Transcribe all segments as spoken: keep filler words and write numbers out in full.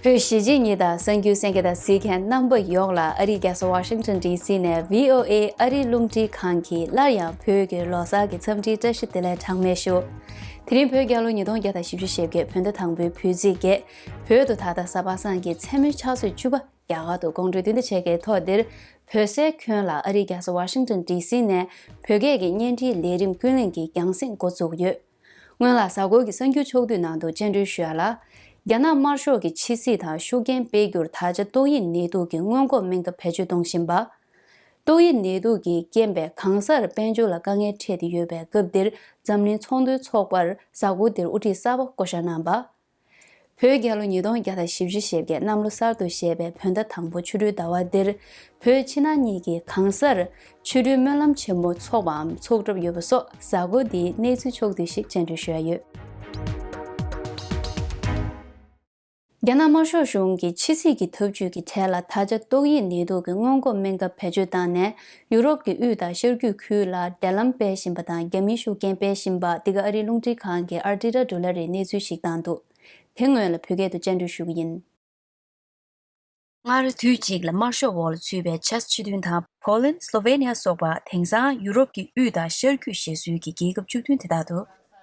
བོད་གཞིས་བྱེས་གཉིས་དང་གསར་འགྱུར་གསན་མཁན་དང་གཟིགས་མཁན་རྣམ་པ་ཡོངས་ལ་ཨ་རིའི་རྒྱལ་ས་ཝ་ཤིང་ཊོན་ཌི་སི་ནས་བྷི་ཨོ་ཨེ་ཨ་རིའི་རླུང་འཕྲིན་ཁང་གིས་སླར་ཡང་བོད་ཀྱི་ལོ་གསར་གྱི་འཚམས་འདྲིའི་བཀྲ་ཤིས་བདེ་ལེགས་གྲངས་མེད་ཞུ། དེ་རིང་བོད་རྒྱལ་ལོ་ཉིས་སྟོང་བརྒྱ་དང་བཞི་བཅུ་ཞེ་བརྒྱད་བོད་ཟླ་དང་པོའི་བོད་ཚེས་བརྒྱད། བོད་དུ་ད་ལྟ་གཟའ་པ་སངས་ཀྱི་མཚན་མོའི་ཆུ་ཚོད་བཅུ་པ། རྒྱ་གར་དུ་དགོང་དྲོའི་བདུན་ཕྲག་ཕྱེད་ཀའི་ཐོག་འདིར། བོད་སའི་ཁྱོན་ལ་ཨ་རིའི་རྒྱལ་ས་ཝ་ཤིང་ཊོན་ཌི་སི་ནས་བོད་སྐད་ཀྱི་བརྙན་འཕྲིན་ལས་རིམ་ཀུན་གླེང་གི་རྒྱང་སྲིང་འགོ་འཛུགས་ཡོད། སྔོན་ལ་གཟའ་འཁོར་གྱི་གསར་འགྱུར་ཕྱོགས་བསྡུས་ནང་དུ་སྤྱན་འབུལ་ཞུ་ཡ་ལ། རྒྱ་ནག་དམར་ཤོག་གི་ཕྱི་སྲིད་དང་ཤུགས་རྐྱེན་སྤེལ་རྒྱུར་ད་ཆ་ཏོག་དབྱིབས་ནད་དུག་གི་སྔོན་འགོག་སྨན་ཁབ་བེད་སྤྱོད་གཏོང་བཞིན་པ། ཏོག་དབྱིབས་ནད་དུག་གི་རྐྱེན་པས་གང་སར་དཔལ་འབྱོར་ལ་དཀའ་ངལ་འཕྲད་དེ་ཡོད་པའི་སྐབས་འདིར་འཛམ་གླིང་ཚོང་དོན་ཚོགས་པར་གཟའ་འཁོར་འདིར་དབུ་ཁྲིད་གསར་པ་བསྐོ་བཞག་གནང་པ། བོད་རྒྱལ་ལོ་ཉིས་སྟོང་བརྒྱ་དང་བཞི་བཅུ་ཞེ་བརྒྱད་གནམ་ལོ་གསར་དུ་བཞད་པའི་བོད་ཟླ་དང་པོ་ཆུ་སྦྲུལ་ཟླ་བ་འདིར། བོད་ཕྱི་ནང་གཉིས་ཀྱི་གང་སར་ཆུ་སྦྲུལ་སྨོན་ལམ་ཆེན་མོ་འཚོགས་པའམ་འཚོགས་གྲབས་ཡོད་པ་སོགས་གཟའ་འཁོར་འདིའི་གནས་ཚུལ་ཕྱོགས་བསྡུས་ཤིག་སྤྱན་འབུལ་ཞུ་ཡ་ཡོད། རྒྱ་ནག་དམར་ཤོག་གཞུང་གིས་ཕྱི་སྲིད་ཀྱི་འཐབ་ཇུས་ཀྱི་གྲས་ལ་ད་ཆ་ཏོག་དབྱིབས་ནད་དུག་གི་སྔོན་འགོག་སྨན་ཁབ་བེད་སྤྱོད་བཏང་ནས་ཡུ་རོབ་ཀྱི་དབུས་དང་ཤར་རྒྱུད་ཁུལ་ལ་འབྲེལ་ལམ་སྤེལ་བཞིན་པ་དང་རྒྱ་མིའི་ཤུགས་རྐྱེན་སྤེལ་བཞིན་པ། འདི་ག་ཨ་རིའི་རླུང་འཕྲིན་ཁང་གི་ཨར་ཊི་ཊ་ཌུ་ལ་རིས་གནས་ཚུལ་ཞིག་བཏང་འདུག་དེ་སྔོན་ལ་བོད་སྐད་དུ་སྤྱན་འབུལ་ཞུ་གི་ཡིན། སྔར་དུས་གཅིག་ལ་དམར་ཤོག་འོག་ལ་ཚུད་པའི་ཆེ་སྤྱི་མཐུན་དང་ཕོ་ལན། སློ་ཝེ་ནི་ཡ་སོགས་པ། དེང་སང་ཡུ་རོབ་ཀྱི་དབུས་དང་ཤར་རྒྱུད་ཞེས་སུའི་གི་རྒྱལ་ཁབ་བཅུ་བདུན་དེ་དག་ཏུ་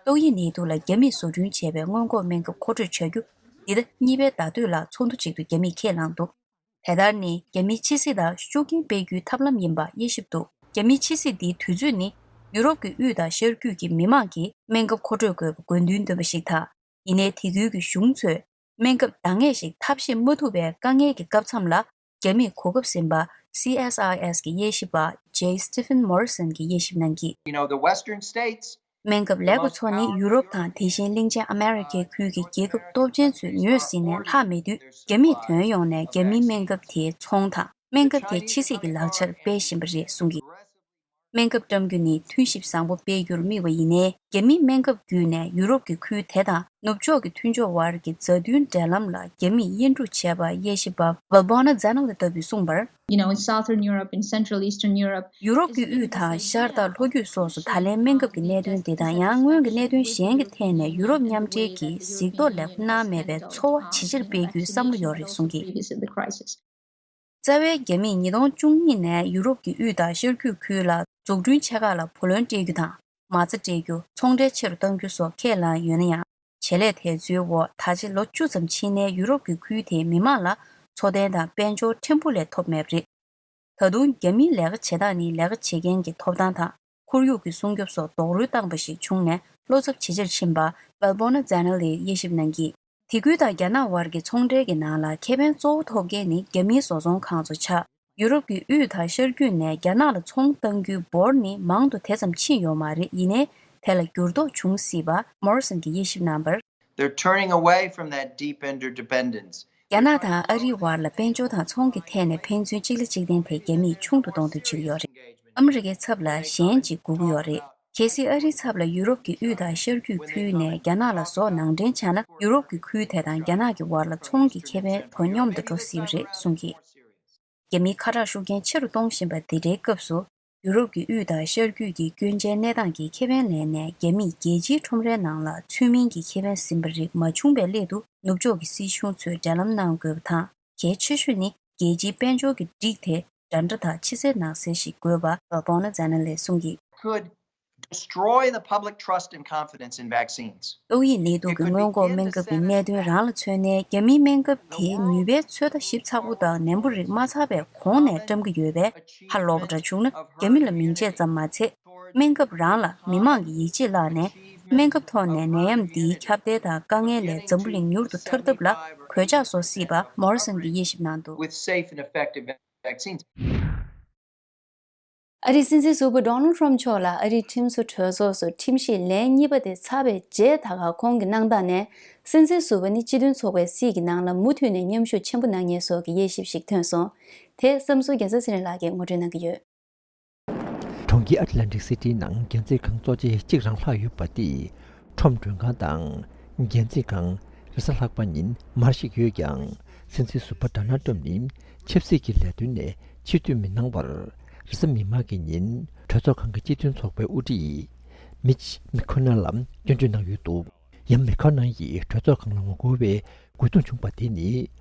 ཏོག་དབྱིབས་ནད་དུག་ལ་རྒྱ་མིས་བཟོ་སྐྲུན་བྱས་པའི་སྔོན་འགོག་སྨན་ཁབ་མཁོ་སྤྲོད་བྱ་རྒྱུ། འདི་ཟླ་གཉིས་པའི་ཟླ་སྟོད་ལ་ཚོགས་འདུ་ཅིག་ཏུ་རྒྱ་མིས་ཁས་བླངས་འདུག་དེ་ལྟར་ནི་རྒྱ་མིའི་ཕྱི་སྲིད་ལ་ཤུགས་རྐྱེན་སྤེལ་རྒྱུའི་ཐབས་ལམ་ཡིན་པ་དབྱེ་ཞིབ་འདུག་རྒྱ་མིའི་ཕྱི་སྲིད་འདིའི་དུས་ཚོད་ནི་ཡུ་རོབ་ཀྱི་དབུས་དང་ཤར་རྒྱུད་ཀྱི་མི་མང་གིས་སྨན་ཁབ་མཁོ་སྤྲོད་དགོས་པ་དགོས་འདུན་བཏོན་པ་ཞིག་དང་། ཡིན་ནའི་དེ་ཁུལ་གྱི་གཞུང་ཚོས་སྨན་ཁབ་འདང་ངེས་ཤིག་ཐབས་ཤེས་མ་ཐུབ་པའི་དཀའ་ངལ་གྱི་སྐབས་མཚམས་ལ་རྒྱ་མིས་གོ་སྐབས་ཟིན་པ། སི་ཨེས་ཨའི་ཨེས་ཀྱི་དབྱེ་ཞིབ་པ་J Stephen Morrison གྱིས་དབྱེ་ཞིབ་གནང་གིས། You know, the Western states སྨན་ཁབ་ལེགས་པ་ཚོ་ནི་ཡུ་རོབ་དང་དེ་བཞིན་གླིང་ཆེན་ཨ་མེ་རི་ཁའི་ཁུལ་གྱི་རྒྱལ་ཁབ་སྟོབས་ཆེན་ཚོས་ཉོས་ཟིན་ནས་ལྷག་མེད་དུས། རྒྱ་མིས་དོན་ཡོང་ནས་རྒྱ་མིའི་སྨན་ཁབ་དེའི་ཚོང་དང་སྨན་ཁབ་དེ་ཕྱི་སྲིད་ཀྱི་ལག་ཆར་སྤེལ་བཞིན་པ་རེད་གསུངས་ཀྱིས། སྨན་ཁབ་བཀྲམ་རྒྱུ་ནི་མཐུན་གཤིབ་བཟང་པོ་སྤེལ་རྒྱུར་དམིགས་པ་ཡིན་ནའི། རྒྱ་མིའི་སྨན་ཁབ་བརྒྱུད་ནས་ཡུ་རོབ་ཀྱི་ཁུལ་དེ་དང་ནུབ་ཕྱོགས་ཀྱི་མཐུན་ཕྱོགས་དབར་གྱི་མཛའ་མཐུན་འབྲེལ་ལམ་ལ་རྒྱ་མིས་དབྱེ་སྒྲུག་བྱས་པ། དབྱེ་ཞིབ་པ་Valbona Zanel ལྟ་བུས་གསུངས་པར། You know, in Southern Europe, in Central Eastern Europe, ཡུ་རོབ་ཀྱི་དབུས་དང་ཤར་དང་ལྷོ་རྒྱུད་སོགས་སུ་ད་ལན་སྨན་ཁབ་ཀྱི་གནད་དོན་འདི་དང་ཡང་སྔོན་གྱི་གནད་དོན་གཞན་གྱི་ཐད་ནས་ཡུ་རོབ་མཉམ་འབྲེལ་གྱིས་གཟིགས་རྟོག་ལེགས་པོ་གནང་མེད་པའི་ཚོར་བ་ཇེ་ཆེར་སྤེལ་རྒྱུའི་བསམ་བློ་ཡོད་རེད་གསུངས་ཀྱིས། རྩ་བའི་རྒྱ་མིས་ཉིས་སྟོང་བཅུ་གཉིས་ནས་ཡུ་རོབ་ཀྱི་དབུས་དང་ཤར་རྒྱུད་ཁུལ་ལ་འཛུགས་སྐྲུན་ཆེ་ཁག་ལ་བུ་ལོན་སྤྲད་རྒྱུ་དང་མ་རྩ་སྤྲད་རྒྱུ། ཚོང་འབྲེལ་ཆེ་རུ་གཏང་རྒྱུ་སོགས་ཁས་བླངས་ཡོད་ན་ཡང་། བྱེད་ལས་དེ་ཚོའི་འོག་ད་ཆ་ལོ་བཅུ་ཙམ་ཕྱིན་ནའི་ཡུ་རོབ་ཀྱི་ཁུལ་དེའི་མི་མང་ལ་འཚོ་རྟེན་དང་དཔལ་འབྱོར་ཕྲན་བུ་ལས་ཐོབ་མེད་པ་རེད། ད་དུང་རྒྱ་མིའི་ལས་ཀ་བྱེད་སྟངས་ནི་ལས་ཀ་བྱེད་མཁན་གྱི་ཐོབ་ཐང་དང་ཁོར་ཡུག་གི་སྲུང་སྐྱོབ་སོགས་རྡོག་རོལ་བཏང་པ་ཞིག་བྱུང་ནས་བློ་འཚབ་ཇེ་ཆེར་ཕྱིན་པ་Valbona Zanel ལས་དབྱེ་ཞིབ་གནང་གིས། དེ་ཁུལ་དང་རྒྱ་ནག་དབར་གྱི་ཚོང་འབྲེལ་གྱི་ནང་ལ་ཁེ་ཕན་གཙོ་བོ་ཐོབ་མཁན་ནི་རྒྱ་མིའི་བཟོ་ཚོང་ཁང་ཚོ་ཆགས། ཡུ་རོབ་ཀྱི་དབུས་དང་ཤར་རྒྱུད་ནས་རྒྱ་ནག་ལ་ཚོང་གཏང་རྒྱུའི་འབོར་ནི་མང་དུ་དེ་ཙམ་ཕྱིན་ཡོད་མ་རེད། ཡིན་ནའི་དེ་ལ་འགྱུར་ལྡོག་འབྱུང་སྲིད་པ་Morrison གྱིས་དབྱེ་ཞིབ་གནང་བར། They're turning away from that deep interdependence. རྒྱ་ནག་དང་ཨ་རིའི་དབར་ལ་དཔལ་འབྱོར་དང་ཚོང་གི་ཐད་ནས་ཕན་ཚུན་གཅིག་ལ་གཅིག་བརྟེན་དེ་རྒྱ་མིས་ཆུང་དུ་གཏོང་འདོད་བྱེད་ཀྱི་ཡོད་རེད། ཨ་མི་རི་ཀའི་ཚབ་ལ་གཞན་ཅིག་དགོས་ཀྱི་ཡོད་རེད། གལ་སྲིད་ཨ་རིའི་ཚབ་ལ་ཡུ་རོབ་ཀྱི་དབུས་དང་ཤར་རྒྱུད་ཁུལ་ནས་རྒྱ་ནག་ལ་ཟོག་ནང་འདྲེན་བྱས་ན། ཡུ་རོབ་ཀྱི་ཁུལ་དེ་དང་རྒྱ་ནག་གི་དབར་ལ་ཚོང་གི་ཁེ་ཕན་དོ་སྙོམས་དུ་འགྲོ་སྲིད་པ་རེད་གསུངས་ཀྱིས། རྒྱ་མིའི་ཁ་གྲག་ཤུགས་རྐྱེན་ཆེ་རུ་གཏོང་བཞིན་པ་འདི་འདྲའི་སྐབས་སུ། ཡུ་རོབ་ཀྱི་དབུས་དང་ཤར་རྒྱུད་ཀྱི་སྐྱོན་ཅན་གནས་སྟངས་ཀྱི་ཁེ་ཕན་ལེན་ནས་རྒྱ་མིས་རྒྱལ་སྤྱིའི་ཁྲོམ་རའི་ནང་ལ་ཚུལ་མིན་གྱི་ཁེ་ཕན་ཟིན་པ་རིགས་མ་བྱུང་བའི་སླད་དུ། ནུབ་ཕྱོགས་ཀྱི་སྲིད་གཞུང་ཚོས་འབྲེལ་ལམ་གནང་དགོས་པ་དང་། གལ་ཆེ་ཤོས་ནི་རྒྱལ་སྤྱིའི་དཔལ་འབྱོར་གྱི་སྒྲིག་དེ་འདྲ་འདྲ་དང་ཕྱི་གསལ་ནང་གསལ་ཞིག་དགོས་པ་Valbona Zanel ལས་གསུངས་ཀྱིས། Could destroy the public trust and confidence in vaccines. ཏོག་དབྱིབས་ནད་དུག་གི་སྔོན་འགོག་སྨན་ཁབ་ཀྱི་གནད་དོན་རང་ལ་མཚོན་ནའི་རྒྱ་མིའི་སྨན་ཁབ་དེའི་ནུས་པའི་ཚོད་ལྟ་ཞིབ་ཚགས་པོ་དང་ནན་པོ་རིགས་མ་ཚར་བའི་གོང་ནས་བཀྲམ་གྱི་ཡོད་པས། ཧ་ལོག་པ་འདྲ་བྱུང་ན་རྒྱ་མི་ལ་མིང་ཆད་ཙམ་མ་ཚད། སྨན་ཁབ་རང་ལ་མི་མང་གི་ཡིད་ཆེས་བརླག་ནས། སྨན་ཁབ་ཐོག་ནས་ནད་ཡམས་འདིའི་ཁྱབ་གདལ་དང་དཀའ་ངལ་ལས་འཛམ་བུ་གླིང་མྱུར་དུ་ཐར་ཐབས་ལ་གོད་ཆག་བཟོ་སྲིད་པ་Morrison གྱིས་དབྱེ་ཞིབ་གནང་འདུག With safe and effective vaccines. ཨ་རིའི་སྲིད་འཛིན་ཟུར་པ་Donald Trump མཆོག་ལ་ཨ་རིའི་ཁྲིམས་བཟོ་གྲོས་ཚོགས་སུ་ཁྲིམས་ཞིབ་ལན་གཉིས་པ་དེ་ཚར་བའི་རྗེས། ད་ག་ཁོང་གི་གནང་སྟངས་ནས། སྲིད་འཛིན་ཟུར་པ་ནི་སྤྱི་མཐུན་ཚོགས་པའི་སྲིད་ཀྱི་ནང་ལ་མུ་མཐུད་ནས་མཉམ་ཞུགས་ཆེན་པོ་གནང་ངེས་སོགས་ཀྱི་དབྱེ་ཞིབ་ཞིག་ཐོན་སོང་། དེ་བསམ་ཚུལ་རྒྱལ་མཚན་ཚེ་རིང་ལགས་ཀྱིས་ངོ་སྤྲོད་གནང་གི་ཡོད། གྲོང་ཁྱེར་ཨེཊ་ལན་ཊིག་སི་ཊིའི་ནང་རྒྱལ་རྩེད་ཁང་གཙོ་ཆེ་གཅིག་རང་ལྷག་ཡོད་པ་དེས་ཁྲོམ་མགྲོན་ཁང་དང་རྒྱལ་རྩེད་ཁང་རེས་གཟའ་ལྷག་པ་ཉིན་མར་གཞིགས་ཡོད་ཀྱང་། སྲིད་འཛིན་ཟུར་པ་Donald Trump ནི་ཆབ་སྲིད་ཀྱི་ལས་དོན་ནས་ཕྱིར་འཐེན་མི་གནང་བར། རེས་གཟའ་མིག་དམར་གྱི་ཉིན་གྲོས་ཚོགས་ཁང་གི་སྤྱི་མཐུན་ཚོགས་པའི་དབུ་ཁྲིད་Mitch McConnell ལ་སྐྱོན་བརྗོད་གནང་ཡོད་འདུག་ཡང་McConnell ཡིས་གྲོས་ཚོགས་ཁང་ལ་ངོ་རྒོལ་བའི་རྒོལ་རྡུང་བྱུང་བ་དེ་ནི།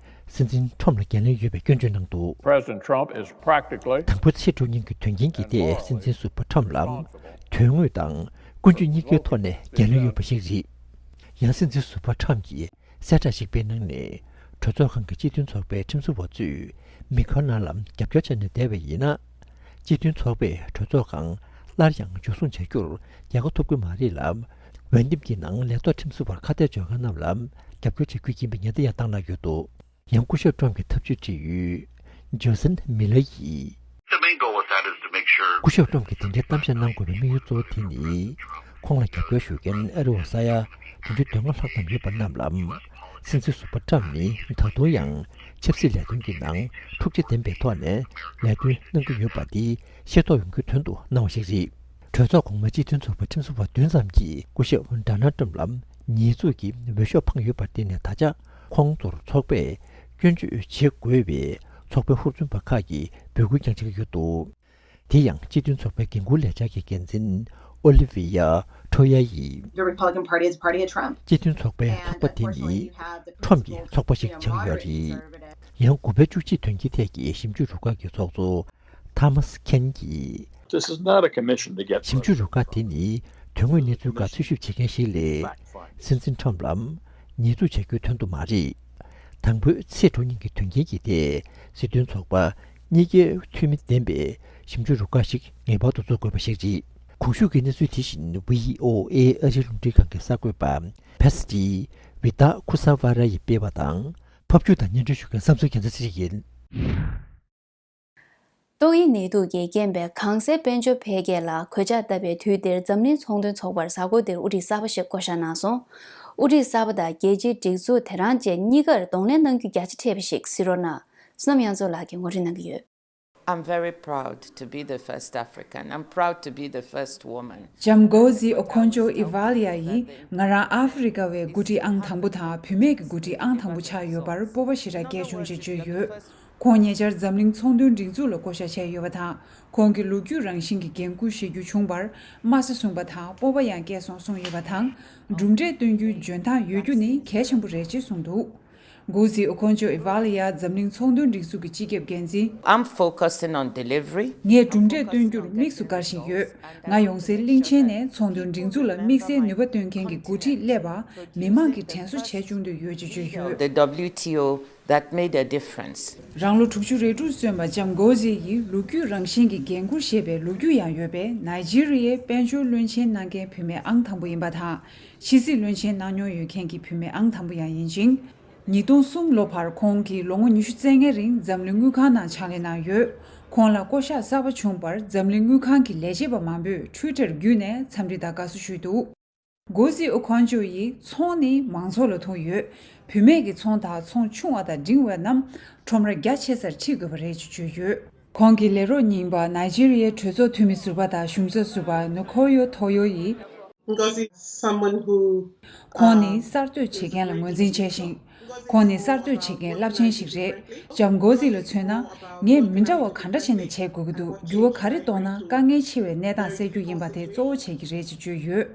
སྲིད་འཛིན་ཁྲོམ་ལ་འགན་ལེན་ཡོད་པའི་སྐྱོན་བརྗོད་གནང་འདུག President Trump is practically དང་པོ་ཚེས་དྲུག་ཉིན་གྱི་དོན་རྐྱེན་གྱིས་ཏེ་སྲིད་འཛིན་ཟུར་པ་ཁྲོམ་ལ་དོན་དངོས་དང་ཀུན་སྤྱོད་གཉིས་ཀའི་ཐོག་ནས་འགན་ལེན་ཡོད་པ་ཞིག་རེད། ཡང་སྲིད་འཛིན་ཟུར་པ་ཁྲོམ་གྱིས་གསལ་བསྒྲགས་ཤིག་སྤེལ་གནང་ནས། གྲོས་ཚོགས་ཁང་གི་སྤྱི་མཐུན་ཚོགས་པའི་ཁྲིམས་བཟོ་བ་ཚོས་མི་ཁོ་ནར་ལ་རྒྱབ་སྐྱོར་བྱས་ནས་བསྡད་པ་ཡིན་ན། སྤྱི་མཐུན་ཚོགས་པས་གྲོས་ཚོགས་ཁང་སླར་ཡང་འཇུ་བཟུང་བྱ་རྒྱུར་རྒྱལ་ཁ་ཐོབ་ཀྱི་མ་རེད་ལ། འོས་འདེམས་ཀྱི་ནང་ལས་ཐོག་ཁྲིམས་བཟོ་བར་ཁ་གཏད་གཅོག་མཁན་རྣམས་ལ་རྒྱབ་སྐྱོར་བྱ་རྒྱུ་ཡིན་པའི་ཉེན་བརྡ་ཡང་བཏང་གནང་ཡོད་འདུག་ཡང་སྐུ་ཞབས་ཀྲོམ་གྱི་ཐབས་ཇུས་དྲི་ཡུལ་ཇོ་སན་མི་ལ་ཡིས། The main goal with that is to make sure སྐུ་ཞབས་ཀྲོམ་གྱིས་དེ་འདྲའི་གཏམ་བཤད་གནང་དགོས་པའི་དམིགས་ཡུལ་གཙོ་བོ་དེ་ནི། ཁོང་ལ་རྒྱབ་སྐྱོར་ཞུ་མཁན་ཨ་རི་བ་ས་ཡ་བདུན་ཅུ་དོན་ལྔ་ལྷག་ཙམ་ཡོད་པ་རྣམས་ལ། སྲིད་འཛིན་ཟུར་པ་ཀྲོམ་ནི་ད་དུང་ཡང་ཆབ་སྲིད་ལས་དོན་གྱི་ནང་འཁྲུག་ཆ་ལྡན་པའི་ཐོག་ནས་ལས་དོན་གནང་གི་ཡོད་པ་འདི་ཤེས་རྟོགས་ཡོང་རྒྱུའི་དོན་དུ་གནང་བ་ཞིག་རེད། གྲོས་ཚོགས་གོང་མའི་སྤྱི་མཐུན་ཚོགས་པའི་ཁྲིམས་བཟོ་བ་བདུན་ཙམ་གྱིས་སྐུ་ཞབས་ཌོ་ནལ་ཏྲམ་ལ་ཉེས་འཛུགས་ཀྱི་འོས་ཤོག་འཕངས་ཡོད་པར་བརྟེན་ནས། ད་ཆ་ཁོང་ཚོར་ཚོགས་པས་སྐྱོན་བརྗོད་བྱེད་དགོས་པའི་ཚོགས་པའི་ཧུར་བརྩོན་པ་ཁག་གིས་འབོད་སྐུལ་ཀྱང་བྱེད་ཀྱི་ཡོད་འདུག་དེ་ཡང་སྤྱི་མཐུན་ཚོགས་པའི་འགན་འཁུར་ལས་འཆར་གྱི་འགན་འཛིན་ཨོ་ལི་ཝི་ཡ་ཁྲོ་ཡ་ཡིས། The Republican Party is a party of Trump. སྤྱི་མཐུན་ཚོགས་པའི་ཚོགས་པ་དེ་ནི་ཁྲོམ་གྱི་ཚོགས་པ་ཞིག་ཆགས་ཡོད་རེད། ཡང་དགུ་པའི་བཅུ་གཅིག་དོན་རྐྱེན་ཐད་ཀྱི་ཞིབ་འཇུག་རུ་ཁག་གི་ཚོགས་གཙོ་ཐ་མཱས་ཁེན་གྱིས། This is not a commission to get ཞིབ་འཇུག་རུ་ཁག་དེ་ནི་དོན་དངོས་གནས་ཚུལ་ཁག་འཚོལ་ཞིབ་བྱེད་མཁན་ཞིག་ལས། སྲིད་འཛིན་ཁྲོམ་ལ་ཉེས་འཛུགས་བྱ་རྒྱུའི་དོན་དུ་མ་རེད། དང་པོའི་ཚེས་དྲུག་ཉིན་གྱི་དོན་རྐྱེན་གྱིས་ཏེ་སྲིད་དོན་ཚོགས་པ་གཉིས་ཀའི་འཐུས་མི་ལྡན་པའི་ཞིབ་འཇུག་རུ་ཁག་ཞིག་ངེས་པར་དུ་བཙུགས་དགོས་པ་ཞིག་རེད། གོང་ཞུས་ཀྱི་གནས་ཚུལ་དེ་བཞིན་བྷི་ཨོ་ཨེ་ཨ་རིའི་རླུང་འཕྲིན་ཁང་གི་གསར་འགོད་པ་ཕེ་སི་ཏི་བི་ཏཱ་ཁུ་ས་ཝ་ར་ཡིས་སྤེལ་བ་དང་། ཕབ་སྒྱུར་དང་སྙན་སྒྲོན་ཞུ་མཁན་བསམ་ཚུལ་རྒྱལ་མཚན་ཚེ་རིང་ཡིན། ཏོག་དབྱིབས་ནད་དུག་གིས་རྐྱེན་པས་གང་སའི་དཔལ་འབྱོར་འཕེལ་རྒྱས་ལ་གོད་ཆག་བཏབ་པའི་དུས་འདིར། འཛམ་གླིང་ཚོང་དོན་ཚོགས་པར་གཟའ་འཁོར་འདིར་དབུ་ཁྲིད་གསར་པ་ཞིག་བསྐོ་བཞག་གནང་སོང་། དབུ་ཁྲིད་གསར་པ་དང་རྒྱལ་སྤྱིའི་སྒྲིག་འཛུགས་དེ་རང་བཅས་གཉིས་ཀར་གདོང་ལེན་གནང་རྒྱུ་རྒྱ་ཆེ་འཕྲད་པ་ཞིག་གཟིགས་རོགས་གནང་། བསོད་ནམས་དབྱངས་མཚོ་ལགས་ཀྱིས་ངོ་སྤྲོད་གནང་གི་ཡོད། I'm very proud to be the first African. I'm proud to be the first woman. ཇམ་གོ་ཟི་ཨོ་ཁོན་ཇོ་ཨི་ཝ་ལི་ཡ་ཡིས་ང་རང་ཨ་ཧྥེ་རི་ཀ་བའི་འགོ་ཁྲིད་ཨང་དང་པོ་དང་བུད་མེད་ཀྱི་འགོ་ཁྲིད་ཨང་དང་པོ་ཆགས་ཡོད་པར་སྤོབས་པ་ཞེ་དྲག་སྐྱེས་བྱུང་ཞེས་བརྗོད་ཡོད། ཁོང་ཉེ་ཆར་འཛམ་གླིང་ཚོང་དོན་སྒྲིག་འཛུགས་ལ་བསྐོ་བཞག་བྱས་ཡོད་པ་དང་། ཁོང་གིས་ལོ་རྒྱུས་རང་བཞིན་གྱི་འགན་འཁུར་བཞེས་རྒྱུ་བྱུང་བར་དམའ་ས་བཟུང་བ་དང་སྤོབས་པ་ཡང་སྐྱེས་སོང་གསུངས་ཡོད་པ་དང་། གྲུབ་འབྲས་སྟོན་རྒྱུའི་འཇོན་ཐང་ཡོད་རྒྱུ་ནི་གལ་ཆེན་པོ་རེད་ཅེས་གསུངས་འདུག་གོ་ཟི་ཨོ་ཁོན་ཇོ་ཨི་ཝ་ལི་ཡ་འཛམ་གླིང་ཚོང་དོན་སྒྲིག་འཛུགས་ཀྱི་སྤྱི་ཁྱབ་འགན་འཛིན། I'm focusing on delivery. ངས་གྲུབ་འབྲས་སྟོན་རྒྱུར་དམིགས་སུ་བཀར་བཞིན་ཡོད། ང་ཡོང་སའི་གླིང་ཆེན་ནས་ཚོང་དོན་སྒྲིག་འཛུགས་ལ་དམིགས་བསལ་ནུས་པ་སྟོན་མཁན་གྱི་འགོ་ཁྲིད་སླེབས་པ། མི་མང་གིས་དྲན་གསོ་བྱས་བཅུག་འདོད་ཡོད་ཅེས་བརྗོད་ཡོད། The W T O that made a difference. རང་ལོ་དྲུག་ཅུ་རེ་དྲུག་སོན་པ་ལྕམ་གོ་ཟི་ཡིས་ལོ་རྒྱུས་རང་བཞིན་གྱི་འགན་འཁུར་བཞེས་པའི་ལོ་རྒྱུས་ཡང་ཡོད་པས། ནཱི་ཇི་རི་ཡའི་དཔལ་འབྱོར་བློན་ཆེན་གནང་མཁན་བུད་མེད་ཨང་དང་པོ་ཡིན་པ་དང་། ཕྱི་སྲིད་བློན་ཆེན་གནང་མྱོང་ཡོད་མཁན་གྱི་བུད་མེད་ཨང་དང་པོ་ཡང་ཡིན་ཅིང་། ཉིས་སྟོང་གསུམ་ལོ་བར་ཁོང་གིས་ལོ་ངོ་ཉི་ཤུ་རྩ་ལྔའི་རིང་འཛམ་གླིང་དངུལ་ཁང་ནང་ཕྱག་ལས་གནང་ཡོད། ཁོང་ལ་བསྐོ་གཞག་གསར་པ་བྱུང་བར་འཛམ་གླིང་དངུལ་ཁང་གི་ལས་བྱེད་པ་མང་པོས་ཊུའི་ཊར་བརྒྱུད་ནས་འཚམས་འདྲི་དང་དགའ་བསུ་ཞུས་འདུག་གོ་ཟི་ཨོ་ཁོན་ཇོ་ཡིས་ཚོང་ནི་མང་ཚོགས་ལ་ཐུག་ཡོད། བུད་མེད་ཀྱི་ཚོང་དང་ཚོང་ཆུང་བ་དང་འབྲིང་བ་རྣམས་ཁྲོམ་ར་རྒྱ་ཆེ་སར་ཁྲིད་དགོས་པ་རེད་ཅེས་བརྗོད་ཡོད། ཁོང་གིས་ལས་རོགས་རྙིང་པ་ནཱི་ཇི་རི་ཡའི་གྲོས་ཚོགས་འཐུས་མི་ཟུར་པ་དང་གཞུང་ཚབ་ཟུར་པ་ནུ་ཁོ་ཡོ་ཐོ་ཡོ་ཡིས། Ngozi is someone who ཁོང་ནི་གསར་གཏོད་བྱེད་མཁན་ལ་ངོས་འཛིན་བྱས་ཤིང་། ཁོང་ནི་གསར་གཏོད་བྱེད་མཁན་རླབས་ཆེན་ཞིག་རེད། ལྕམ་གོ་ཟི་ལ་མཚོན་ན། ངས་མི་འདྲ་བ་ག་འདྲ་བྱས་ནས་བྱེད་དགོས་ཀྱི་འདུག་འགྱུར་བ་ག་རེ་གཏོང་ན་དཀའ་ངལ་ཆེ་བའི་གནས་སྟངས་སེལ་རྒྱུ་ཡིན་པ་དེ་གཙོ་བོ་བྱེད་ཀྱི་རེད་ཅེས་བརྗོད་ཡོད།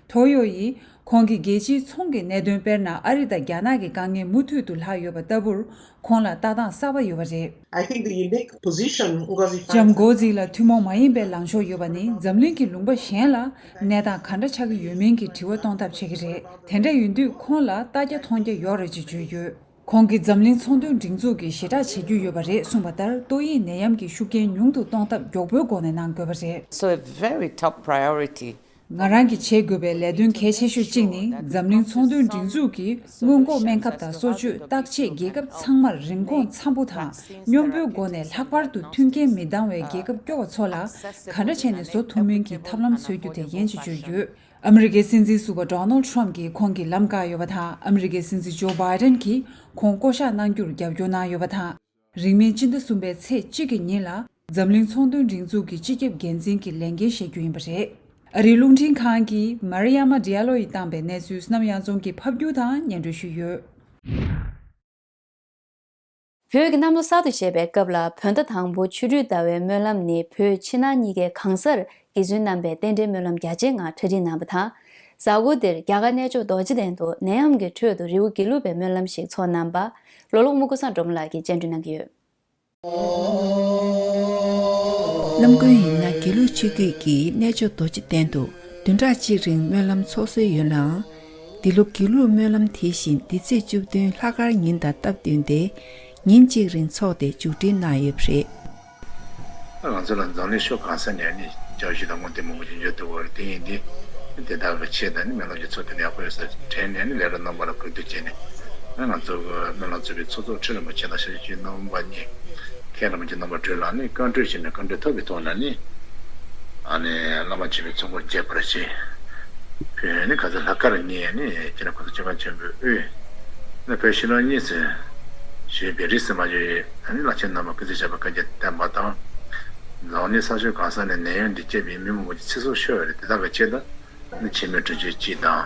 ཐོ་ཡོ་ཡིས་ཁོང་གིས་རྒྱལ་སྤྱིའི་ཚོང་གི་གནད་དོན། དཔེར་ན་ཨ་རི་དང་རྒྱ་ནག་གི་དཀའ་ངལ་མུ་མཐུད་དུ་ལྷག་ཡོད་པ་ལྟ་བུར། ཁོང་ལ་ལྟ་སྟངས་གསར་པ་ཡོད་པ་རེད། I think the unique position Ngozi finds ལྕམ་གོ་ཟི་ལ་ཐུན་མོང་མ་ཡིན་པའི་ལངས་ཕྱོགས་ཡོད་པ་ནི། འཛམ་གླིང་གི་ལུང་པ་གཞན་ལ་གནས་སྟངས་ག་འདྲ་ཆགས་ཀྱི་ཡོད་མིན་གྱི་དྲི་བ་གཏོང་ཐབས་བྱེད་ཀྱི་རེད། དེ་འདྲ་ཡིན་དུས་ཁོང་ལ་ལྟ་རྒྱ་མཐོང་རྒྱ་ཡོད་རེད་ཅེས་བརྗོད་ཡོད། ཁོང་གིས་འཛམ་གླིང་ཚོང་དོན་སྒྲིག་འཛུགས་ཀྱིས་ཞེ་དྲག་བྱེད་རྒྱུ་ཡོད་པ་རེད་གསུངས་པ་ལྟར། ཏོག་དབྱིབས་ནད་ཡམས་ཀྱི་ཤུགས་རྐྱེན་ཉུང་དུ་གཏོང་ཐབས་མགྱོགས་པོའི་སྒོ་ནས་གནང་དགོས་པ་རེད། So a very top priority. ང་རང་གིས་བྱེད་དགོས་པའི་ལས་དོན་གལ་ཆེ་ཤོས་གཅིག་ནི། འཛམ་གླིང་ཚོང་དོན་སྒྲིག་འཛུགས་ཀྱིས་སྔོན་འགོག་སྨན་ཁབ་དང་གསོ་བཅོས་བརྟག་དཔྱད་རྒྱལ་ཁབ་ཚང་མར་རིན་གོང་འཚམ་པོ་དང་སྙོམས་པོའི་སྒོ་ནས་ལྷག་པར་དུ་མཐུན་རྐྱེན་མི་འདང་བའི་རྒྱལ་ཁབ་སྐྱོ་བ་ཚོ་ལ་ག་འདྲ་བྱས་ནས་བཟོ་ཐུབ་མིན་གྱི་ཐབས་ལམ་འཚོལ་རྒྱུ་དེ་ཡིན་ཞེས་བརྗོད་ཡོད། ཨ་མི་རི་ཀའི་སྲིད་འཛིན་ཟུར་པ་ཌོ་ནལ་ཌི་ཊརམ་གྱིས་ཁོང་གི་ལམ་བཀག་ཡོད་པ་དང་། ཨ་མི་རི་ཀའི་སྲིད་འཛིན་ཇོ་བྷའི་ཌེན་གྱིས་ཁོང་བསྐོ་གཞག་གནང་རྒྱུར་རྒྱབ་སྐྱོར་གནང་ཡོད་པ་དང་། རིང་མིན་སྤྱི་ཟླ་གསུམ་པའི་ཚེས་གཅིག་གི་ཉིན་ལ། འཛམ་གླིང་ཚོང་དོན་སྒྲིག་འཛུགས་ཀྱི་སྤྱི་ཁྱབ་འགན་འཛིན་གྱི་ལས་འགན་བཞེས་རྒྱུ་ཡིན་པ་རེད། ཨ་རིའི་རླུང་འཕྲིན་ཁང་གིས་མ་རི་ཡ་མ་ཌི་ཡ་ལོ་ཡིས་བཏང་པའི་གནས་ཚུལ་བསོད་ནམས་དབྱངས་འཛོམས་ཀྱིས་ཕབ་སྒྱུར་དང་སྙན་སྒྲོན་ཞུས་ཡོད། བོད་ཀྱི་གནམ་ལོ་གསར་དུ་བཞད་པའི་སྐབས་ལ། བོད་ཟླ་དང་པོ་ཆུ་སྦྲུལ་ཟླ་བའི་སྨོན་ལམ་ནི་བོད་ཕྱི་ནང་གཉིས་ཀའི་གང་སར་དགེ་བཙུན་རྣམ་པས་རྟེན་འབྲེལ་སྨོན་ལམ་རྒྱ་ཆེའི་ངང་གྲ་སྒྲིག་གནང་བ་དང་། གཟའ་འཁོར་འདིར་རྒྱ་གར་གནས་མཆོག་རྡོ་རྗེ་གདན་དུ་ནད་ཡམས་ཀྱི་ཁྲོད་དུ་རི་བོ་དགེ་ལུགས་པའི་སྨོན་ལམ་ཞིག་ཚོགས་གནང་པ། ལོ་ལོག་སྨུ་ཀུ་སངས་སྒྲོལ་མ་ལགས་ཀྱིས་སྤྱན་འདྲེན་གནང་གི་ཡོད། ནམ་རྒྱུན་ཡིན་ན་དགེ་ལུགས་ཆོས་བརྒྱུད་ཀྱིས་གནས་མཆོག་རྡོ་རྗེ་གདན་དུ་བདུན་ཕྲག་གཅིག་རིང་སྨོན་ལམ་ཚོགས་སྲོལ་ཡོད་ནའང་། འདི་ལོ་དགེ་ལུགས་སྨོན་ལམ་དེ་བཞིན་འདི་ཚེས་བཅུ་བདུན་ལྷག་དཀར་ཉིན་དང་སྟབས་བསྟུན་ཏེ། ཉིན་གཅིག་རིང་འཚོགས་ཏེ་མཇུག་སྒྲིལ་གནང་ཡོད་པ་རེད། ང་ཚོ་ལ་འཛམ་གླིང་ཕྱོགས་གང་ས་ནས་ནི་སྐྱབས་ཞུ་དང་སྐུ་རྟེན་མང་པོ་ཞིག་འབྱོར་ཐུབ་པ་རེད། དེ་ཡིན་དུས་དེ་དག་གི་ཆེད་དུ་ནི་སྨོན་ལམ་གྱི་ཚོགས་དེ་ནི་ཡག་པོ་ཡོད་ས་དྲན་ནས་ནི་ལས་རོགས་རྣམ་པ་ལ་གུས་འདུད་བྱས་ནས། ང་ཚོ་གི་སྨོན་ལམ་ཚོགས་པའི་ཚོགས་གཙོ་ཁྲི་རིན་པོ་ཆེ་དང་ཤེས་རབ་ཆོས་རྣམ་པ་གཉིས། མཁན་རིན་པོ་ཆེ་རྣམ་པ་སྒྲོལ་ལགས་ནི་བཀའ་འཁྲོལ་བྱས་ནས་བཀའ་འཁྲོལ་ཐོབ་པའི་ཐོག་ནས་ནི། ཨ་ནི་བླ་མ་མཆོད་པའི་ཚོགས་འཁོར་རྒྱས་པར་བྱས། བོད་ནི་ག་ཚོད་ལྷག་དཀར་ཉིན་ནི་སྤྱི་ནོར་གོང་ས་སྐྱབས་མགོན་ཆེན་པོས་དབུས་ནི་བོད་ཕྱི་ནང་གཉིས་སུ་བཞུགས་པའི་རིས་སུ་མ་ཆད་པའི་ཨ་ནི་བླ་ཆེན་རྣམ་པ་སྐུ་ཚེ་ཞབས་པད་བསྐལ་བརྒྱར་བརྟན་པ་དང་། འཛམ་གླིང་ས་ཕྱོགས་གང་ས་ནས་ནད་ཡམས་འདི་བཅས་པའི་མི་མང་པོ་ཞིག་ཚེ་སྲོག་ཤོར་བ་རེད། དེ་དག་གི་ཆེད་དུ་ནི་འཆི་མེད་གྲོལ་གྱུར་ཅིག་དང་།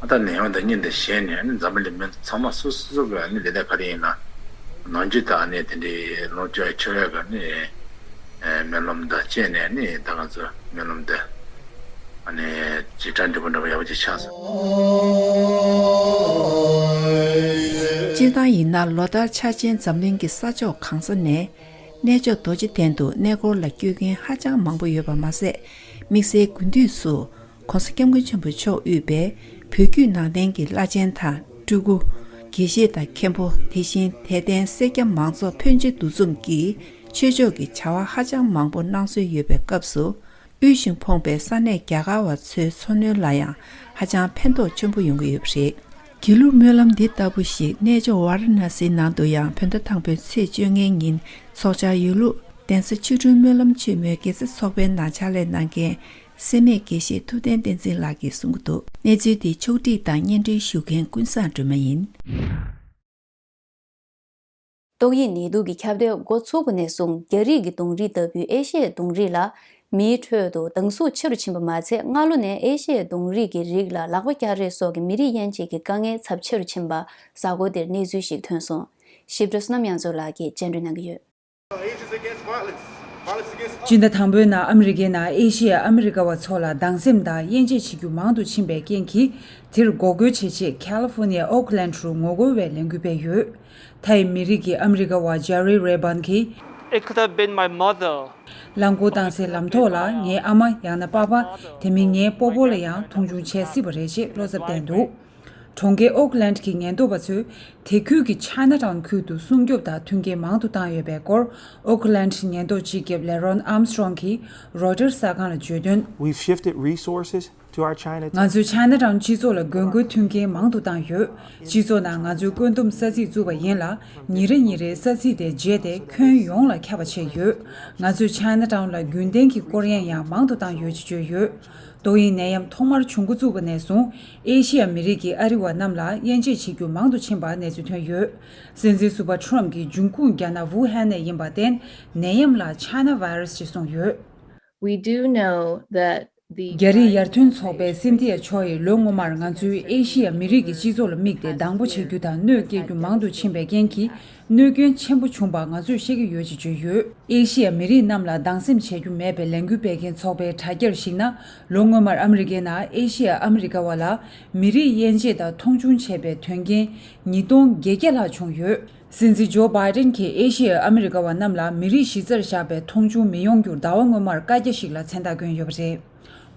ཨ་ད་ནད་ཡམས་འདི་སྔོན་དུ་ཞེད་ནས་ནི་འཛམ་བུ་གླིང་མི་ཚང་མ་སོ་སོ་སོ་གི་ནི་ལས་དང་ག་རེ་ཡིན་ན་ནམ་རྒྱུན་དུ་ཨ་ནི་དེ་འདྲའི་ལོངས་སྤྱོད་ཆོག་ཡག་གི་ནི་སྨོན་ལམ་དང་བཅས་ནས་ནི་ད་ང་ཚོ་སྨོན་ལམ་འདི་ཨ་ནི་ཇི་ལྟར་འགྲིག་པ་འདྲ་པོ་ཡག་པོ་ཅིག་ཆགས་སོང་། སྤྱིར་བཏང་ཡིན་ན་ལོ་ལྟར་འཆར་ཅན་འཛམ་གླིང་གི་ས་ཕྱོགས་གང་ས་ནས་གནས་མཆོག་རྡོ་རྗེ་གདན་དུ་གནས་སྐོར་ལ་བསྐྱོད་མཁན་ཧ་ཅང་མང་པོ་ཡོད་པ་མ་ཟད། དམིགས་བསལ་དགུན་དུས་སུ། ྋགོང་ས་ྋསྐྱབས་མགོན་ཆེན་པོ་མཆོག་དབུས་པའི་བོད་བརྒྱུད་ནང་བསྟན་གྱི་བླ་ཆེན་དང་སྤྲུལ་སྐུ། དགེ་བཤེས་དང་མཁན་པོ། དེ་བཞིན་དད་ལྡན་སེར་སྐྱ་མང་ཚོགས་ཕོན་ཆེ་འདུ་འཛོམས་ཀྱིས་ཆོས་ཕྱོགས་ཀྱི་བྱ་བ་ཧ་ཅང་མང་པོ་གནང་སྲོལ་ཡོད་པའི་སྐབས་སུ། དབུལ་ཞིང་ཕོངས་པའི་ས་གནས་རྒྱ་གར་བ་ཚོའི་འཚོ་སྣོན་ལ་ཡང་ཧ་ཅང་ཕན་ཐོགས་ཆེན་པོ་ཡོང་གི་ཡོད་པ་རེད། དགེ་ལུགས་སྨོན་ལམ་འདི་ལྟ་བུ་ཞིག་གནས་མཆོག་ཝཱ་ར་ཎ་སིའི་ནང་དུ་ཡང་བོད་ཟླ་དང་པོའི་ཚེས་བཅོ་ལྔའི་ཉིན་འཚོགས་འཆར་ཡོད་ལུགས་གདན་ས་ཆོས་སྒྲོན་སྨོན་ལམ་ཆེན་མོའི་དགེ་རྩ་ཚོགས་པའི་ནང་ཕྱག་ལས་གནང་མཁན། སེར་སྨད་དགེ་བཤེས་ཐུབ་བསྟན་བསྟན་འཛིན་ལགས་ཀྱིས་གསུང་གི་འདུག་གནས་ཚུལ་དེ་ཕྱོགས་བསྒྲིགས་དང་སྙན་སྒྲོན་ཞུ་མཁན་ཀུན་བཟང་སྒྲོལ་མ་ཡིན། ཏོག་དབྱིབས་ནད་དུག་གི་ཁྱབ་གདལ་འགོ་ཚུགས་པ་ནས་བཟུང་རྒྱ་རིགས་ཀྱི་གདོང་རིས་ལྟ་བུའི་ཨེ་ཤི་ཡའི་གདོང་རིས་ལ་མིའི་ཁྲོད་དུ་སྡང་ཟུག་ཆེ་རུ་ཕྱིན་པ་མ་ཚད། སྔ་ལོ་ནས་ཨེ་ཤི་ཡའི་གདོང་རིས་ཀྱི་རིགས་ལ་ལག་པ་བཀྱག་རེས་སོགས་ཀྱི་མི་རིགས་དབྱེ་འབྱེད་ཀྱི་དཀའ་ངལ་ཚབས་ཆེ་རུ་ཕྱིན་པ་གཟའ་འཁོར་འདིར་གནས་ཚུལ་ཞིག་ཐོན་སོང་། ཞིབ་ཕྲ་བསོད་ནམས་དབྱངས་མཚོ་ལགས་ཀྱིས་སྤྱན་འགྲོལ་གནང་གི་ཡོད། སྤྱི་ཟླ་དང་པོའི་ནང་ཨ་མི་རི་ཀའི་ནང་ཨེ་ཤི་ཡ་ཨ་མི་རི་ཀ་བ་ཚོ་ལ་སྡང་སེམས་དང་དབྱེ་འབྱེད་བྱེད་རྒྱུ་མང་དུ་ཕྱིན་པའི་རྐྱེན་གྱིས། དེར་འགོག་རྒོལ་བྱེད་ཆེད་ཁ་ལི་ཧྥོ་ནི་ཡའི་ཨོག་ལན་ཌི་རུ་ངོ་རྒོལ་བའི་ལས་འགུལ་སྤེལ་ཡོད། མཐའ་ཡི་མི་རིགས་ཀྱི་ཨ་མི་རི་ཀ་བ་ཇེ་རི་རེ་བན་གྱིས། It could have been my mother. རླངས་འཁོར་བཏང་སའི་ལམ་ཐོག་ལ་ངའི་ཨ་མ། ཡང་ན་པ་ཕ། དེ་མིན་ངའི་སྤོ་བོ་ལ་ཡང་མཐོང་ཆུང་བྱེད་སྲིད་པ་རེད་ཅེས་བློ་འཚབ་བསྟན་འདུག་གྲོང་ཁྱེར་ཨོག་ལན་ཌི་གི་ཉེན་རྟོག་པ་ཚོས། དེ་ཁུལ་གྱི་ཆའི་ན་ཊའུན་ཁུལ་དུ་སྲུང་སྐྱོབ་དང་མཐུན་རྐྱེན་མང་དུ་བཏང་ཡོད་པའི་སྐོར། ཨོག་ལན་ཌི་ཉེན་རྟོག་སྤྱི་ཁྱབ་ལེ་རོན་ཨརམ་སི་ཊོང་གིས་རོའི་ཊར་གསར་ཁང་ལ་བརྗོད་དོན། We've shifted resources to our Chinatown. ང་ཚོས་ཆའི་ན་ཊའུན་སྤྱི་ཚོགས་ལ་དགོས་མཁོའི་མཐུན་རྐྱེན་མང་དུ་བཏང་ཡོད། སྤྱི་ཚོགས་ནང་ང་ཚོས་བཀོད་འདོམས་ས་ཚིགས་བཙུགས་པ་ཡིན་ལ། ཉིན་རེ་ཉིན་རེའི་ས་ཚིགས་དེ་བརྗེས་ཏེ་ཁྱོན་ཡོངས་ལ་ཁྱབ་པ་བྱས་ཡོད། ང་ཚོས་ཆའི་ན་ཊའུན་ལ་རྒྱུན་ལྡན་གྱི་སྐོར་གཡེང་ཡང་མང་དུ་བཏང་ཡོད་ཅེས་བརྗོད་ཡོད། ཏོག་དབྱིབས་ནད་ཡམས་ཐོག་མར་བྱུང་འགོ་བཙུགས་པ་ནས་བཟུང་། ཨེ་ཤི་ཡ་མི་རིགས་ཀྱིས་ཨ་རི་བ་རྣམས་ལ་དབྱེ་འབྱེད་བྱེད་རྒྱུ་མང་དུ་ཕྱིན་པ་གནས་ཚུལ་ཐོན་ཡོད། སྲིད་འཛིན་ཟུར་པ་ཁྲོམ་གྱིས་འབྱུང་ཁུངས་རྒྱ་ནག་ཝུ་ཧན་ནས་ཡིན་པར་བརྟེན། ནད་ཡམས་ལ་ཆའི་ན་བྷའི་རེ་སི་ཞེས་གསུངས་ཡོད། We do know that the རྒྱ་རིགས་ཡར་ཐོན་ཚོགས་པའི་སིན་ཐི་ཡ་མཆོག་ཡིས་ལོ་སྔོན་མར་ང་ཚོས་ཨེ་ཤི་ཡ་མི་རིགས་ཀྱི་སྤྱི་ཚོགས་ལ་དམིགས་ཏེ་སྡང་པོ་བྱེད་རྒྱུ་དང་གནོད་སྐྱེལ་རྒྱུ་མང་དུ་ཕྱིན་པའི་རྐྱེན་གྱིས། གནོད་སྐྱོན་ཆེན་པོ་བྱུང་བ་ང་ཚོས་ཤེས་ཀྱི་ཡོད་ཅེས་བརྗོད་ཡོད། ཨེ་ཤི་ཡ་མི་རིགས་རྣམས་ལ་སྡང་སེམས་བྱེད་རྒྱུ་མེད་པའི་ལས་འགུལ་སྤེལ་མཁན་ཚོགས་པའི་དྲ་རྒྱར་གཞིགས་ན། ལོ་སྔོན་མར་ཨ་མི་རི་ཀའི་ནང་ཨེ་ཤི་ཡ་ཨ་མི་རི་ཀ་བ་ལ་མི་རིགས་དབྱེ་འབྱེད་དང་མཐོང་ཆུང་བྱས་པའི་དོན་རྐྱེན་ཉིས་སྟོང་བརྒྱད་བརྒྱ་ལྷག་བྱུང་ཡོད། སྲིད་འཛིན་ཇོ་བྷའི་ཏིན་གྱིས་ཨེ་ཤི་ཡ་ཨ་མི་རི་ཀ་བ་རྣམས་ལ་མི་རིགས་གཞི་རྩར་བཞག་པའི་མཐོང་ཆུང་མི་ཡོང་རྒྱུར་ཟླ་བ་སྔོན་མར་བཀའ་རྒྱ་ཞིག་ལ་མཚན་རྟགས་བསྐྱོན་ཡོད་པ་རེད།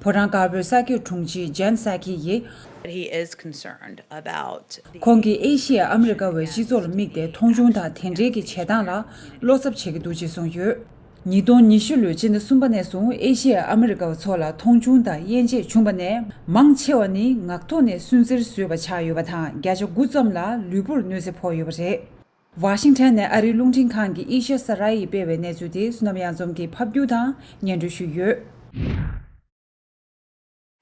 ཕོ་བྲང་དཀར་པོའི་གསར་འགོད་དྲུང་ཆེ་ཇན་སཱ་ཁི་ཡིས། He is concerned about the ཁོང་གིས་ཨེ་ཤི་ཡ་ཨ་མི་རི་ཀ་བའི་སྤྱི་ཚོགས་ལ་དམིགས་ཏེ་མཐོང་ཆུང་དང་དེ་འབྲེལ་གྱི་བྱེད་སྟངས་ལ་བློ་འཚབ་བྱེད་ཀྱི་འདུག་ཅེས་གསུངས་ཡོད། ཉིས་སྟོང་ཉི་ཤུ་ལོའི་སྤྱི་ཟླ་གསུམ་པ་ནས་བཟུང་ཨེ་ཤི་ཡ་ཨ་མི་རི་ཀ་བ་ཚོ་ལ་མཐོང་ཆུང་དང་དབྱེ་འབྱེད་བྱུང་བ་ནས། མང་ཆེ་བ་ནི་ངག་ཐོག་ནས་སུན་གཙེར་བཟོས་པ་ཆགས་ཡོད་པ་དང་། བརྒྱ་ཆ་དགུ་ཙམ་ལ་ལུས་པོར་གནོད་འཚེ་ཕོག་ཡོད་པ་རེད། ཝ་ཤིང་ཊོན་ནས་ཨ་རིའི་རླུང་འཕྲིན་ཁང་གི་ཨེ་ཤ་ས་ར་ཡིས་སྤེལ་བའི་གནས་ཚུལ་དེ་བསོད་ནམས་གཡང་འཛོམས་ཀྱིས་ཕབ་སྒྱུར་དང་སྙན་སྒྲོན་ཞུས་ཡོད།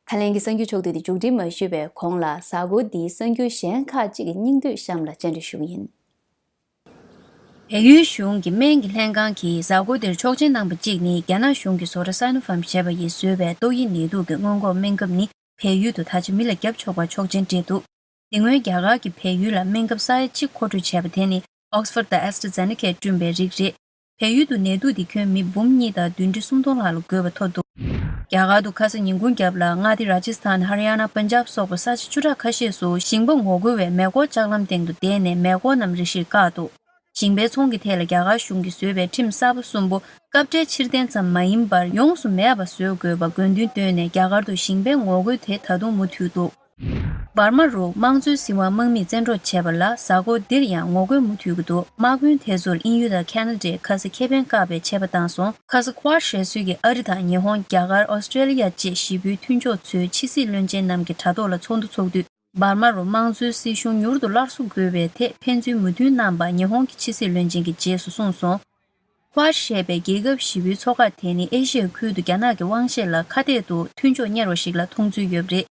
ད་ལན་གྱི་གསར་འགྱུར་ཕྱོགས་བསྡུས་དེ་མཇུག་སྒྲིལ་མ་ཞུས་པའི་གོང་ལ། གཟའ་འཁོར་འདིའི་གསར་འགྱུར་གཞན་ཁག་ཅིག་གི་སྙིང་བསྡུས་གཤམ་ལ་སྤྱན་འདྲེན་ཞུ་གི་ཡིན། བལ་ཡུལ་གཞུང་གི་སྨན་གྱི་ལྷན་ཁང་གིས་གཟའ་འཁོར་འདིར་ཆོག་མཆན་གནང་བ་གཅིག་ནི། རྒྱ་ནག་གཞུང་གི་བཟོ་གྲྭ་སའི་ནོ་ཕཱརམ་ཞེས་པ་ཡིས་བཟོས་པའི་ཏོག་དབྱིབས་ནད་དུག་གི་སྔོན་འགོག་སྨན་ཁབ་ནི། བལ་ཡུལ་དུ་ད་ཆ་མི་ལ་བརྒྱབ་ཆོག་པར་ཆོག་མཆན་སྤྲད་འདུག་དེ་སྔོན་རྒྱ་གར་གྱིས་བལ་ཡུལ་ལ་སྨན་ཁབ་ས་ཡ་གཅིག་མཁོ་སྤྲོད་བྱས་པ་དེ་ནི་Oxford་དང་AstraZeneca་བསྐྲུན་པའི་རིགས་རེད། བལ་ཡུལ་དུ་ནད་དུག་འདི་ཁྱོན་མི་འབུམ་གཉིས་དང་བདུན་ཁྲི་སུམ་སྟོང་ལྷག་ལ་འགོས་པ་ཐོབ་འདུག་རྒྱ་གར་དུ་ཁ་ས་ཉིན་གུང་རྒྱབ་ལ་མངའ་སྡེ་ར་ཇི་སི་ཐན། ཧ་རི་ཡ་ན། པན་ཇབ་སོགས་པ་ས་ཆ་བཅུ་ཕྲག་ཁ་ཤས་སུ་ཞིང་པ་ངོ་རྒོལ་བས་མེ་འཁོར་ལྕགས་ལམ་སྟེང་དུ་བསྡད་ནས་མེ་འཁོར་རྣམས་རེ་ཞིག་བཀག་འདུག་ཞིང་པའི་ཚོང་གི་ཐད་ལ་རྒྱ་གར་གཞུང་གིས་བཟོས་པའི་ཁྲིམས་གསར་པ་གསུམ་པོ་སྐབས་འཕྲལ་ཕྱིར་འཐེན་ཙམ་མ་ཡིན་པར་ཡོངས་སུ་མེད་པ་བཟོ་དགོས་པ་དགོས་འདུན་བཏོན་ནས་རྒྱ་གར་དུ་ཞིང་པའི་ངོ་རྒོལ་དེ་ད་དུང་མུ་མཐུད་འདུག་འབར་མ་རུ་དམངས་གཙོའི་སྲིད་དབང་དམག་མིས་བཙན་འཕྲོག་བྱས་པ་ལ་གཟའ་འཁོར་འདིར་ཡང་ངོ་རྒོལ་མུ་མཐུད་ཀྱི་འདུག་དམག་དཔོན་དེ་ཚོར་དབྱིན་ཡུལ་དང་ཁ་ན་ཌའི་ཁ་ས་ཁེ་ཕན་བཀག་པའི་ཆད་པ་བཏང་སོང་། ཁ་ས་ཁུ་ཝར་ཞེ་སུའི་གིས་ཨ་རི་དང་ཉི་ཧོང་། རྒྱ་གར། ཨོ་སི་ཀྲེ་ལི་ཡ་བཅས་བཞི་པོའི་མཐུན་ཕྱོགས་ཚོའི་ཕྱི་སྲིད་བློན་ཆེན་རྣམས་ཀྱི་དྲ་ཐོག་ལ་ཚོགས་འདུ་ཚོགས་དུས། འབར་མ་རུ་དམངས་གཙོའི་སྲིད་གཞུང་མྱུར་དུ་སླར་གསོ་དགོས་པའི་ཐད་ཕན་ཚུན་མོས་མཐུན་གནང་པ་ཉི་ཧོང་གི་ཕྱི་སྲིད་བློན་ཆེན་གྱིས་རྗེས་སུ་གསུངས་སོང་། ཁུ་ཝར་ཞེས་པའི་རྒྱལ་ཁབ་བཞི་པོའི་ཚོགས་ཁག་དེ་ནི་ཨེ་ཤི་ཡའི་ཁུལ་དུ་རྒྱ་ནག་གི་དབང་ཤེད་ལ་ཁ་གཏད་དུ་མཐུན་ཕྱོགས་གཉེར་བ་ཞིག་ལ་མཐོང་ཚུལ་ཡོད་པ་རེད།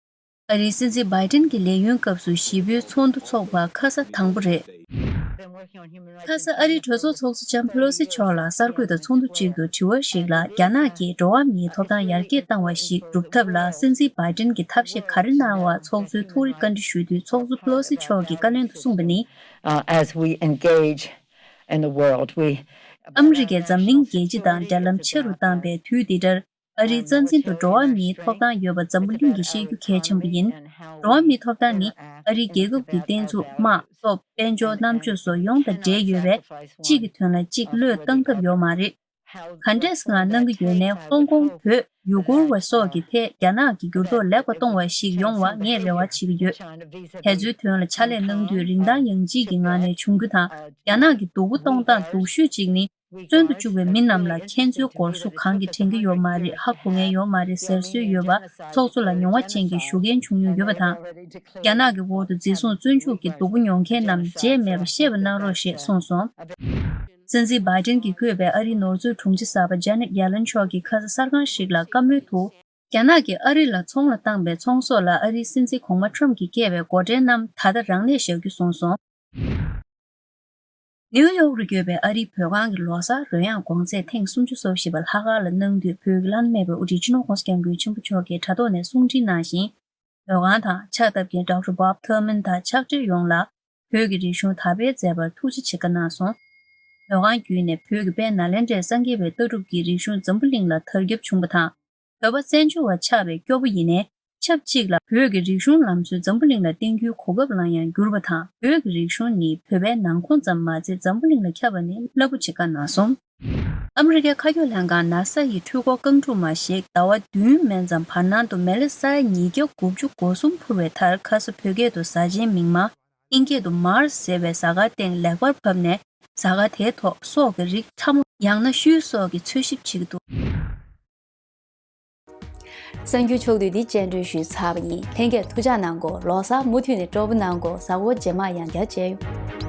ཨ་རིའི་སྲིད་འཛིན་བྷའི་ཏིན་གྱི་ལས་ཡུན་སྐབས་སུ་བཞི་པོའི་ཚོགས་འདུ་འཚོགས་པ་ཁ་ས་དང་པོ་རེད། ཁ་ས་ཨ་རིའི་གྲོས་ཚོགས་ཚོགས་གཙོ་ལྕམ་ཕེ་ལོ་སི་མཆོག་ལ་གསར་འགོད་པ་ཚོགས་འདུ་གཅིག་ཏུ་དྲི་བ་ཞིག་ལ། རྒྱ་ནག་གིས་འགྲོ་བ་མིའི་ཐོབ་ཐང་ཡར་རྒྱས་བཏང་བ་ཞིག་སྒྲུབ་ཐབས་ལ་སྲིད་འཛིན་བྷའི་ཏིན་གྱིས་ཐབས་ཤེས་ག་རེ་གནང་བ་ཚོགས་གཙོའི་ཐུགས་རེ་བཀའ་འདྲི་ཞུས་དུས། ཚོགས་གཙོ་ཕེ་ལོ་སི་མཆོག་གིས་བཀའ་ལན་དུ་གསུངས་པ་ནི། Uh, as we engage in the world, we ཨ་མི་རི་ཀས་འཛམ་གླིང་རྒྱལ་སྤྱི་དང་འབྲེལ་ལམ་ཆེ་རུ་བཏང་པའི་དུས་འདི་འདྲར། ཨ་རིའི་རྩ་འཛིན་དུ་འགྲོ་བ་མིའི་ཐོབ་ཐང་ཡོད་པ་འཛམ་བུ་གླིང་གིས་ཤེས་རྒྱུ་གལ་ཆེན་པོ་ཡིན། འགྲོ་བ་མིའི་ཐོབ་ཐང་ནི་ཨ་རིའི་རྒྱལ་ཁབ་ཀྱི་བསྟན་ཚུགས། དམག་སྟོབས། དཔལ་འབྱོར། རྣམ་དཔྱོད་སོགས་ཡོངས་དང་འབྲེལ་ཡོད་པས། གཅིག་གི་དོན་ལ་གཅིག་བློས་བཏང་ཐབས་ཡོད་མ་རེད། ག་འདྲས་ང་གནང་གི་ཡོད་ནའི་ཧོང་ཀོང་། བོད། ཡུ་གུར་བ་སོགས་ཀྱི་ཐད་རྒྱ་ནག་གིས་འགྱུར་ལྡོག་ལེགས་པ་གཏོང་བ་ཞིག་ཡོང་བ་ངས་རེ་བ་བྱེད་ཀྱི་ཡོད། དེ་ཚོའི་དོན་ལ་ཕྱག་ལས་གནང་དུས་རིན་ཐང་ཡངས་ཆེན་གྱི་ངང་ནས་བྱུང་རྒྱུ་དང་། རྒྱ་ནག་གི་སྡུག་པོ་གཏོང་སྟངས་སྡུག་ཤོས་གཅིག་ནི། བཙོན་དུ་བཅུག་པའི་མི་རྣམས་ལ་ཁྱེད་ཚོའི་སྐོར་སུ་གང་གིས་དྲན་གྱི་ཡོད་མ་རེད། ཧ་གོ་མཁན་ཡོད་མ་རེད་ཟེར་སྲོལ་ཡོད་པ། ཚོགས་གཙོ་ལ་མྱོང་བ་ཅན་གྱི་ཞུ་མཁན་བྱུང་མྱོང་ཡོད་པ་དང་། རྒྱ་ནག་གི་འོག་ཏུ་འཛིན་བཟུང་བཙོན་འཇུག་གི་སྡུག་པོ་མྱོང་མཁན་རྣམས་རྗེས་མེད་པ་ཤེས་པ་གནང་རོགས་ཞེས་གསུངས་སོང་། སྲིད་འཛིན་བྷའི་ཏིན་གྱིས་བསྐོས་པའི་ཨ་རིའི་ནོར་མཛོད་དྲུང་ཆེ་གསར་པ་ཇ་ནེད་ཡེ་ལན་མཆོག་གིས་ཁ་ས་གསར་ཁང་ཞིག་ལ་བཀའ་མོལ་དུ། རྒྱ་ནག་གིས་ཨ་རི་ལ་ཚོང་ལ་བཏང་པའི་ཚོང་ཟོག་ལ་ཨ་རིའི་སྲིད་འཛིན་གོང་མ་ཁྲོམ་གྱིས་བཀལ་བའི་སྒོ་ཁྲལ་རྣམས་ད་ལྟ་རང་ལས་བཞག་རྒྱུ་གསུངས་སོང་། ནིའུ་ཡོག་རུ་ཡོད་པའི་ཨ་རིའི་བོད་ཁང་གི་ལོ་གསར་རོལ་དབྱངས་གོང་ཚད་ཐེངས་སུམ་ཅུ་སོ་བཞི་པ་ལྷག་དཀར་ལ་གནང་དུས། བོད་ཀྱི་བླ་ན་མེད་པའི་དབུ་ཁྲིད་སྤྱི་ནོར་༸གོང་ས་༸སྐྱབས་མགོན་ཆེན་པོ་མཆོག་གིས་དྲ་ཐོག་ནས་གསུང་འཕྲིན་གནང་ཞིང་། བོད་ཁང་དང་ཕྱག་བཏབ་མཁན་ཌོག་ཊར་བྷོབ་ཐར་མན་དང་ཕྱག་སྦྲེལ་ཡོངས་ལ་བོད་ཀྱི་རིག་གཞུང་དར་སྤེལ་མཛད་པར་ཐུགས་རྗེ་ཆེ་བཀའ་གནང་སོང་། བོད་ཁང་བརྒྱུད་ནས་བོད་ཀྱི་དཔལ་ནཱ་ལེནྡྲའི་སངས་རྒྱས་པའི་ལྟ་གྲུབ་ཀྱི་རིག་གཞུང་འཛམ་བུ་གླིང་ལ་དར་ཁྱབ་བྱུང་བ་དང་། བོད་པ་བཙན་བྱོལ་བ་ཆགས་པའི་སྐྱོ་པོ་ཡིན་ནའི། ཆབས་ཅིག་ལ་བོད་ཀྱི་རིག་གཞུང་ལམ་སྲོལ་འཛམ་བུ་གླིང་ལ་བསྟན་རྒྱུའི་གོ་སྐབས་ལ་ཡང་གྱུར་པ་དང་། བོད་ཀྱི་རིག་གཞུང་ནི་བོད་པའི་ནང་ཁོངས་ཙམ་མ་ཚད་འཛམ་བུ་གླིང་ལ་ཁྱབ་པ་ནི་རླབས་པོ་ཆེ་བཀའ་གནང་སོང་། ཨ་མི་རི་ཀའི་མཁའ་སྐྱོད་ལྷན་ཁང་ནཱ་ས་ཡི་འཕྲུལ་འཁོར་རྐང་དྲུག་མ་ཞིག་ཟླ་བ་བདུན་མན་ཙམ་བར་སྣང་དུ་མེ་ལེ་ས་ཡ་ཉིས་བརྒྱ་དགུ་བཅུ་གོ་གསུམ་འཕུར་བའི་མཐར། ཁ་ས་བོད་སྐད་དུ་གཟའ་ཆེན་མིག་དམར། དབྱིན་སྐད་དུ་མཱར་སི་ཟེར་བའི་གཟའ་སྐར་སྟེང་ལེགས་པར་བབས་ནས། གཟའ་སྐར་དེའི་ཐོག་སྲོག་གི་རིགས་ཕྲ་མོ་ཡང་ན་ཤུལ་སོགས་ཀྱིས་འཚོལ་ཞིབ་བྱེད་ཀྱི་འདུག་གསར་འགྱུར་ཕྱོགས་བསྡུས་འདི་སྤྱན་འབུལ་ཞུས་ཚར་བ་ཡིན། ལྷན་རྒྱས་ཐུགས་ཅག་གནང་གོ། ལོ་གསར་མུ་མཐུད་ནས་སྤྲོ་པོ་གནང་གོ། གཟའ་འཁོར་རྗེས་མ་ཡང་བསྐྱར་མཇལ་ཡོང་།